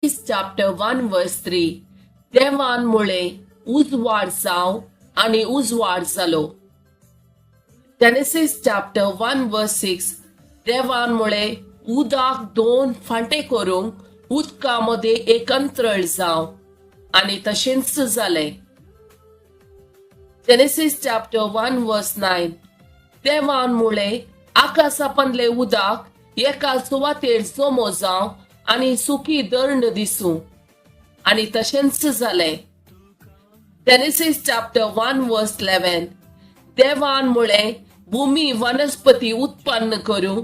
Chapter 1 verse 3. देवान म्हळें, उजवाड जावं, आनी उजवाड जालो. Genesis chapter 1 verse 6. देवान म्हळें, उदक दोन फांटे करूंक उदका मदें एक अंतरळ जावं, आनी तशेंच जालें. Genesis chapter 1 verse 9. देवान म्हळें, आकाशा पंदलें उदक एका सुवातेर जमो जावं आनी सुकी दर्ण दिसूं, आनी तशेंच जालें. Genesis chapter 1 verse 11. देवान म्हळें, भूमी वनस्पती उत्पन्न करूं,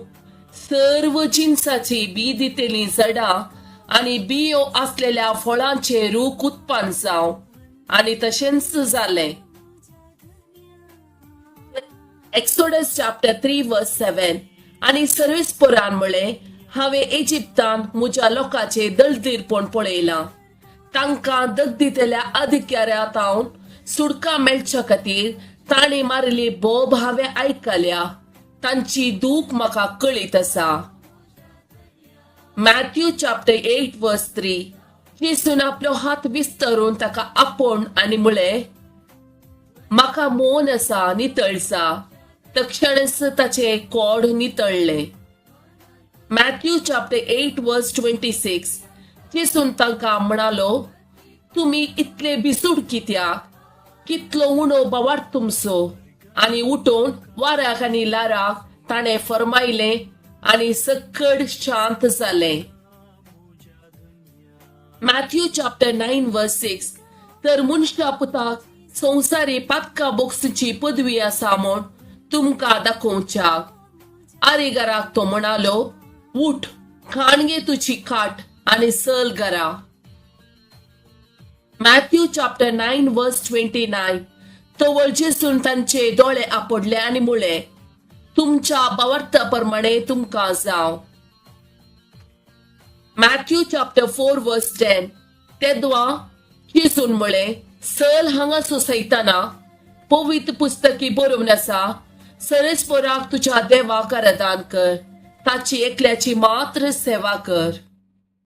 सर्व जिन्साची बी दितेली झाडां आनी बियो असलेल्या फळांचे रूख उत्पन्न जावं, आनी तशेंच जालें. Exodus chapter 3 verse 7. आनी सर्वेस्परान म्हळें, हांवें इजिप्तान म्हज्या लोकांचे दळदीरपण पळयलां. तांकां दगदितल्या अधिकाऱ्या तावन सुटका मेळच्या खातीर तांणी मारिल्ली बोब हांवें आयकल्या. तांची दूख म्हाका कळीत आसा. Matthew chapter 8 verse 3. जेसून आपलो हात विस्तरून ताका आपोवन आनी म्हळें, म्हाका मन आसा, नितळ जा. तक्षणच ताचे कोड नितळ्ळें. Matthew chapter 8 verse 26. जेसून तांकां म्हणालो, तुमी इतले भिसूड कित्याक? कितलो उणो भावार्थ तुमचो? आनी उठून वाऱ्याक आनी ल्हाराक ताणें फरमायलें आनी सकड शांत जालें. Matthew chapter 9 verse 6. तर मनशा पुताक संवसारी पातका बोक्सची पदवी आसा म्हूण तुमकां दाखोवच्याक, आरेगाराक तो म्हणालो, उठ, खाण घे तुजी खाट आनी चल घरा. Matthew chapter 9 verse 29. तवळ जेसून तांचे दोळे आपडले आनी म्हळें, तुमच्या भावार्था प्रमाणे तुमकां जावं. Matthew chapter 4 verse 10. तेदवा जेसून म्हळें, चल हांगा सैताना. पवित्र पुस्तकी बरोवन आसा, सर्वेस्पराक तुझ्या देवाक आराधन कर, ताची एकल्याची मात्र सेवा कर.